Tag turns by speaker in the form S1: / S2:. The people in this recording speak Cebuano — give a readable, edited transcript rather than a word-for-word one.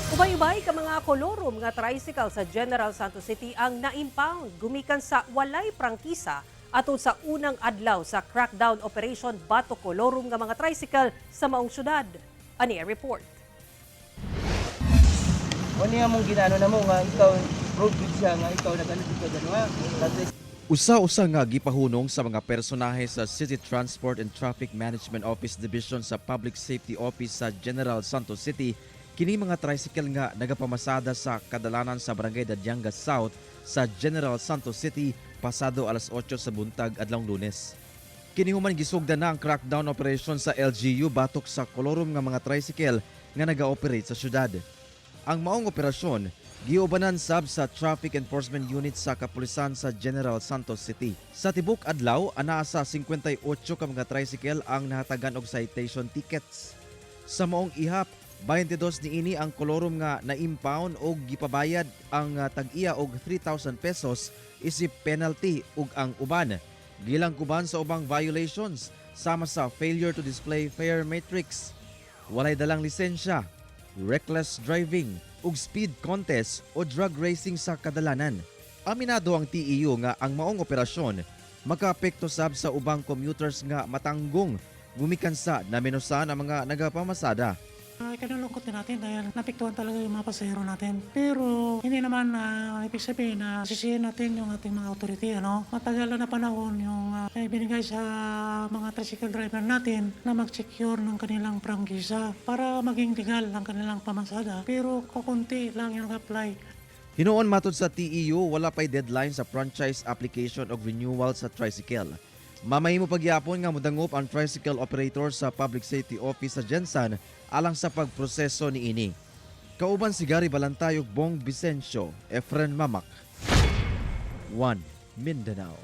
S1: Ubay-ubay ka mga kolorum nga tricycle sa General Santos City ang na-impound gumikan sa walay prangkisa atol sa unang adlaw sa crackdown operation batok kolorum nga mga tricycle sa maong syudad. Ani ang report.
S2: Ano nga mong ginano na mo nga ikaw road gid siya nga ikaw nagano gid ka gano ha.
S3: Usa-usa nga gipahunong sa mga personahe sa City Transport and Traffic Management Office Division sa Public Safety Office sa General Santos City kini mga tricycle nga nagapamasada sa kadalanan sa Barangay Dadiangas South sa General Santos City pasado alas 8 sa buntag adlawng Lunes. Kini human gisugdan na ang crackdown operation sa LGU batok sa kolorum nga mga tricycle nga nagaoperate sa syudad. Ang maong operasyon giubanan sab sa Traffic Enforcement Unit sa kapulisan sa General Santos City. Sa tibok adlaw, anaa sa 58 ka mga tricycle ang nahatagan og citation tickets. Sa maong ihap, 22 niini ang kolorum nga na-impound og gipabayad ang tag-iya og 3,000 pesos isip penalty ug ang uban gilangkuban sa ubang violations sama sa failure to display fare matrix, walay dalang lisensya, reckless driving ug speed contest o drag racing sa kadalanan. Aminado ang TEU nga ang maong operasyon makaapekto sab sa ubang commuters nga matanggong gumikan sa namenosan ang mga nagapamasada.
S4: Ikinalungkot din natin dahil naapektuhan talaga yung mga pasahero natin. Pero hindi naman na ibig sabihin na sisihin natin yung ating mga authority. Ano? Matagal na panahon yung ibinigay sa mga tricycle driver natin na mag-secure ng kanilang prangkisa para maging legal ang kanilang pamasada. Pero kukunti lang yung apply.
S3: Hinuon, matod sa TEU, wala pa'y deadline sa franchise application og renewal sa tricycle. Mamahimo pagyapon nga modangop ang tricycle operator sa Public Safety Office sa GenSan alang sa pagproseso niini. Kauban si Gary Balantay ug Bong Vicencio, Efren Mamak. 1 Mindanao.